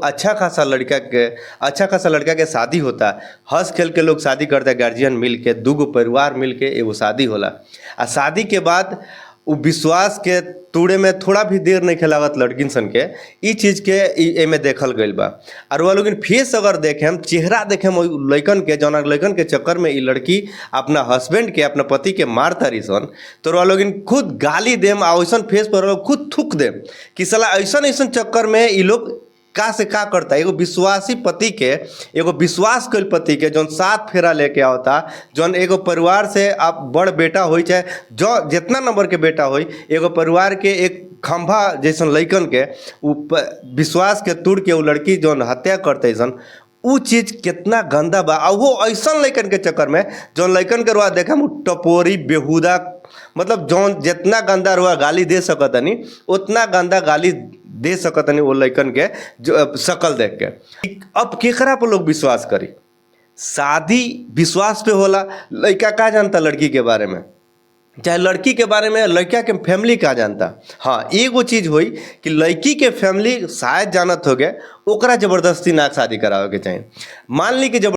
अच्छा खासा लड़का के, अच्छा खासा लड़का के शादी होता, हंस खेल के लोग शादी करता, गार्जियन मिल के, दूगो परिवार मिल के एगो शादी होला। आ शादी के बाद उ विश्वास के तोड़े में थोड़ा भी देर नहीं खेलावत लड़किन सन के। ई चीज़ के एमे देखल गइल बा। और वह लोगन फेस अगर देखेम, चेहरा देखेम ओइ लइकन के, जौना लइकन के चक्कर में ई लड़की अपना हस्बैंड के, अपना पति के मार तारी सन, तो रउआ लोगन खुद गाली देम आ वैसन फेस पर रउआ खुद थूक देम कि साला ऐसन ऐसन चक्कर में ई लोग का से का करता। एगो विश्वासी पति के, एगो विश्वास कइल पति के जौन सात फेरा लेके आवता, जौन एगो परिवार से आप बड़ बेटा होई चाहे जो जितना नंबर के बेटा होई, एगो परिवार के एक खंभा जैसन लइकन के उ विश्वास के तोड़ के उ लड़की जौन हत्या करते सन, उ चीज कितना गंदा बा। आ वो ऐसन लइकन के चक्कर में जौन लइकन के रुआ देखम उ टपोरी बेहुदा, मतलब जौन जितना गंदा रुआ गाली दे सकतनी उतना गंदा गाली दे सकतनी वो लइकन के जो शकल देख के। अब केकरा पर लोग विश्वास करी? शादी विश्वास पे होला। लइका का जानता लड़की के बारे में, चाहे लड़की के बारे में लड़का के फैमिली का जानता। हाँ, एगो चीज़ होई कि लड़की के फैमिली शायद जानत होगे, ओकरा जबरदस्ती ना शादी करावे के चाही। मान ली कि जब